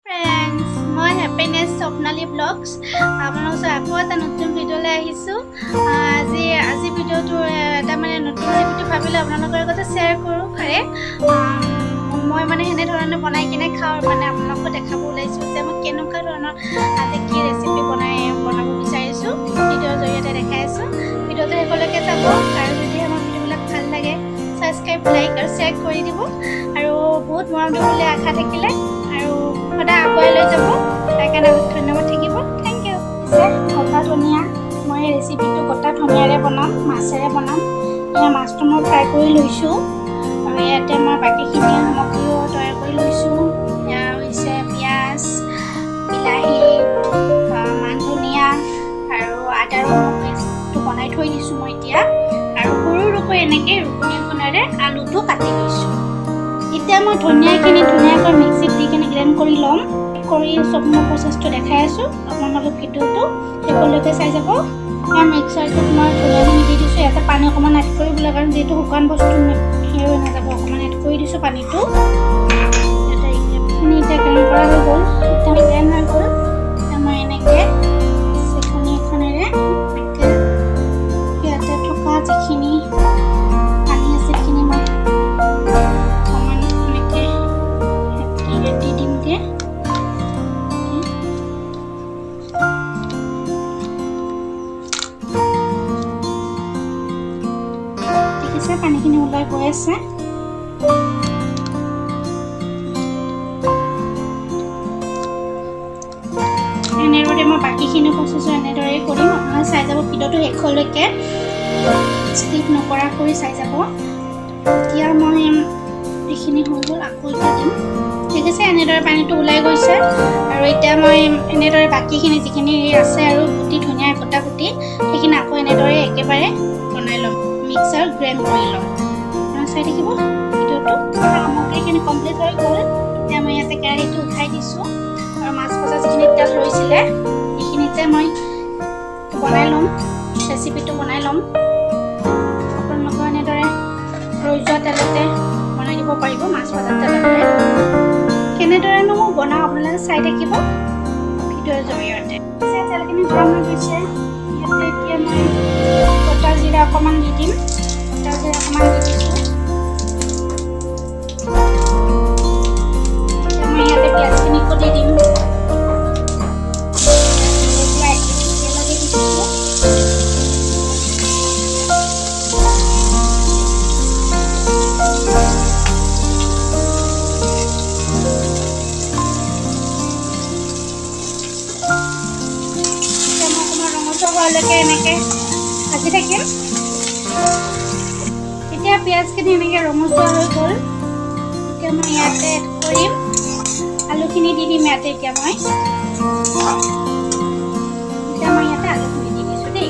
Friends, মই happiness Swapnali blogs আপোনালোকৰ ওচৰত আকৌ এটা নতুন ভিডিঅ'লৈ আহিছোঁ। আজি ভিডিঅ'টো এটা মানে নতুন ৰেচিপিটো ভাবিলোঁ আপোনালোকৰ লগতে শ্বেয়াৰ কৰোঁ। খাৰে মই মানে সেনেধৰণে বনাই কিনে খাওঁ, মানে আপোনালোকক দেখাব ওলাইছোঁ যে মই কেনেকুৱা ধৰণৰ আজি কি ৰেচিপি বনাব বিচাৰিছোঁ, ভিডিঅ'ৰ জৰিয়তে দেখাই আছোঁ। ভিডিঅ'টো শেষলৈকে চাব আৰু যদি আমাৰ ভিডিঅ'বিলাক ভাল লাগে, ছাবস্ক্ৰাইব, লাইক আৰু শ্বেয়াৰ কৰি দিব আৰু বহুত মৰম দিব বুলি আশা থাকিলে আৰু সদায় আগুৱাই লৈ যাব, তাৰ কাৰণে ধন্যবাদ থাকিব। Thank U. পিছে গোটা ধনিয়া, মই ৰেচিপিটো গোটা ধনিয়াৰে বনাম, মাছেৰে বনাম। এয়া মাছটো মই ফ্ৰাই কৰি লৈছোঁ আৰু ইয়াতে মই বাকীখিনি সামগ্ৰীও তৈয়াৰ কৰি লৈছোঁ। এয়া হৈছে পিঁয়াজ, বিলাহী, মান ধনিয়া আৰু আদা ৰহুনৰ পেষ্টটো বনাই থৈ দিছোঁ মই এতিয়া। আৰু সৰু সৰুকৈ এনেকৈ ৰুকনি এখনেৰে আলুটো কাটি লৈছোঁ। এতিয়া মই ধনিয়াখিনি ধুনীয়াকৈ মিক্সিত দি কিনে গ্ৰাইণ্ড কৰি ল'ম। কৰি চব মই প্ৰচেছটো দেখাই আছোঁ, আপোনালোকে ভিডিঅ'টো শেষলৈকে চাই যাব। এয়া মিক্সাৰটোত মই ধনিয়াখিনি দি দিছোঁ। ইয়াতে পানী অকণমান এড কৰিবলৈ, কাৰণ যিহেতু শুকান বস্তু, হেৰি হৈ নাযাব, অকণমান এড কৰি দিছোঁ পানীটো ইয়াতে। এইখিনি এতিয়া গ্ৰাইণ্ড কৰা হৈ গ'ল। এতিয়া গ্ৰাইণ্ড হৈ গ'ল। এতিয়া মই এনেকৈ চেকনি এখনেৰে এনেকৈ ইয়াতে থকা যিখিনি পানী আছে, সেইখিনি মই অকণমান এনেকৈ ইয়াতে দি দিমগৈ। দেখিছে, পানীখিনি ওলাই গৈ আছে। এনেদৰে মই বাকীখিনি প্ৰচেছো এনেদৰেই কৰিম। আপোনালোকে চাই যাব ভিডিঅ'টো শেষলৈকে, স্কিপ নকৰাকৈ চাই যাব। এতিয়া মই এইখিনি হৈ গ'ল, আকৌ এতিয়া দিম। ঠিক আছে, এনেদৰে পানীটো ওলাই গৈছে আৰু এতিয়া মই এনেদৰে বাকীখিনি যিখিনি আছে আৰু গুটি ধনিয়া গোটা গুটি, সেইখিনি আকৌ এনেদৰে একেবাৰে বনাই ল'ম, মিক্সাৰ গ্ৰাইণ্ড কৰি ল'ম। আপোনালোকে চাই থাকিব ভিডিঅ'টো। সামগ্ৰীখিনি কমপ্লিট হৈ গ'ল। এতিয়া মই ইয়াতে কেৰাহীটো উঠাই দিছোঁ আৰু মাছ ভজা যিখিনি তেল ৰৈছিলে, সেইখিনিতে মই বনাই ল'ম, ৰেচিপিটো বনাই ল'ম। আপোনালোকেও এনেদৰে ৰৈ যোৱা তেলতে বনাই দিব পাৰিব, মাছ ভজা তেলতে। কেনেদৰেনো মই বনাওঁ, আপোনালোকে চাই থাকিব ভিডিঅ'ৰ জৰিয়তে। তেলখিনি গৰম হৈ গৈছে। ইয়াতে এতিয়া মই গোটা জিৰা অকণমান দি দিম। গোটা জিৰা অকণমান দি দিছোঁ। এতিয়া মই ইয়াতে পিঁয়াজখিনি দি দিম। একেলগে দি দিছোঁ। এতিয়া মই অকণমান ৰঙচুৱা হোৱালৈকে এনেকৈ ভাজি থাকিম। এতিয়া পিঁয়াজখিনি এনেকৈ ৰঙচুৱা হৈ গ'ল। এতিয়া মই ইয়াতে এড কৰিম, আলুখিনি দি দিম ইয়াতে। এতিয়া মই ইয়াতে আলুখিনি দি দিছোঁ দেই।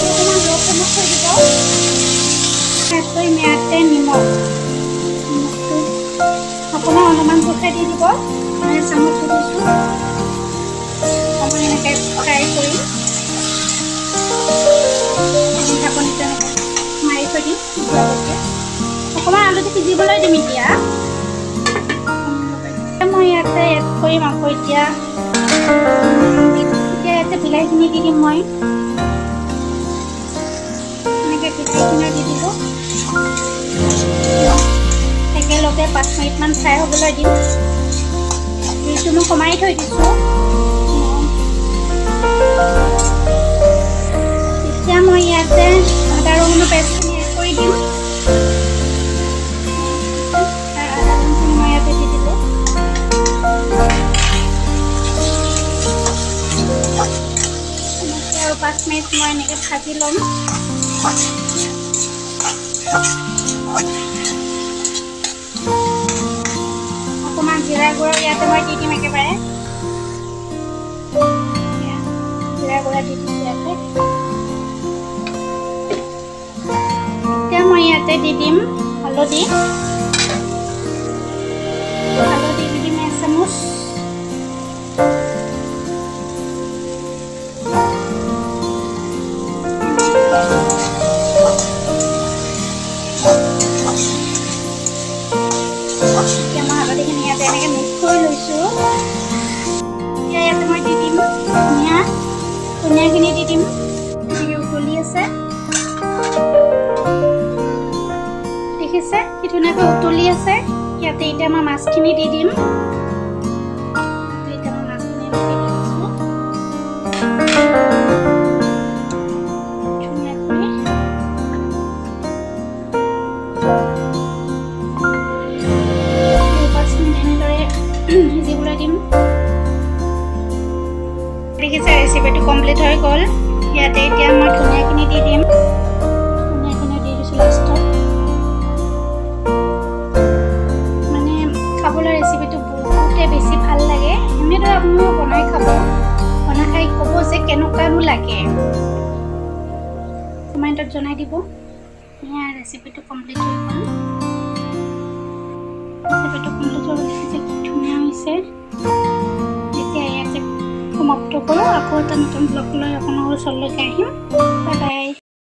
অকণমান ল' ফ্লেমত থৈ দিব। এড কৰিম ইয়াতে নিমখ। নিমখটো আপোনাৰ অনুমান জোখে দি দিব। মই চামুচ দি দিছোঁ। অকণমান এনেকৈ ফ্ৰাই কৰিম। ঢাকনিটো এনেকৈ মাৰি থৈ দিম সিজোৱালৈকে। অকণমান আলুটো সিজিবলৈ দিম। এতিয়া মই ইয়াতে এড কৰিম আকৌ। এতিয়া ইয়াতে বিলাহীখিনি দি দিম মই। এনেকৈ বিলাহীখিনিও দি দিলোঁ। একেলগে 5 মিনিটমান ফ্ৰাই হ'বলৈ দিম। জুইটো মই কমাই থৈ দিছোঁ। এতিয়া মই ইয়াতে আদা ৰহুনৰ পেষ্টখিনি এড কৰি দিম। আদা ৰহুনখিনি মই ইয়াতে দি দিলোঁ। এনেকৈ আৰু 5 মিনিট মই এনেকৈ ভাজি ল'ম। অকণমান জিৰা গুড়া ইয়াতে মই দি দিম একেবাৰে। জিৰা গুড়া দি দিছোঁ ইয়াতে। এতিয়া মই ইয়াতে দি দিম হালধি। হালধি দি দিম এচামুচ। ধনিয়াখিনি দি দিম। এনেকৈ উতলি আছে, দেখিছে কি ধুনীয়াকৈ উতলি আছে। ইয়াতে এতিয়া মই মাছখিনি দি দিম। এতিয়া মই মাছখিনি এনেকৈ দি দিছোঁ ধুনীয়াকৈ। 5 মিনিট এনেদৰে সিজিবলৈ দিম। দেখিছে, ৰেচিপিটো কমপ্লিট হৈ গ'ল। ইয়াতে এতিয়া মই ধনিয়াখিনি দি দিম। ধনিয়াখিনি দি দিছোঁ লাষ্টত। মানে খাবলৈ ৰেচিপিটো বহুতে বেছি ভাল লাগে। এনেদৰে আপুনিও বনাই খাব, বনাই খাই ক'ব যে কেনেকুৱানো লাগে, কমেণ্টত জনাই দিব। এয়া ৰেচিপিটো কমপ্লিট হৈ গ'ল। ৰেচিপিটো কমপ্লিট হৈ গ'ল। দেখিছে কি ধুনীয়া হৈছে। এতিয়া ইয়াতে সমাপ্ত কৰোঁ। আকৌ এটা নতুন ব্লগ লৈ আপোনালোকৰ ওচৰলৈকে আহিম। Bye bye.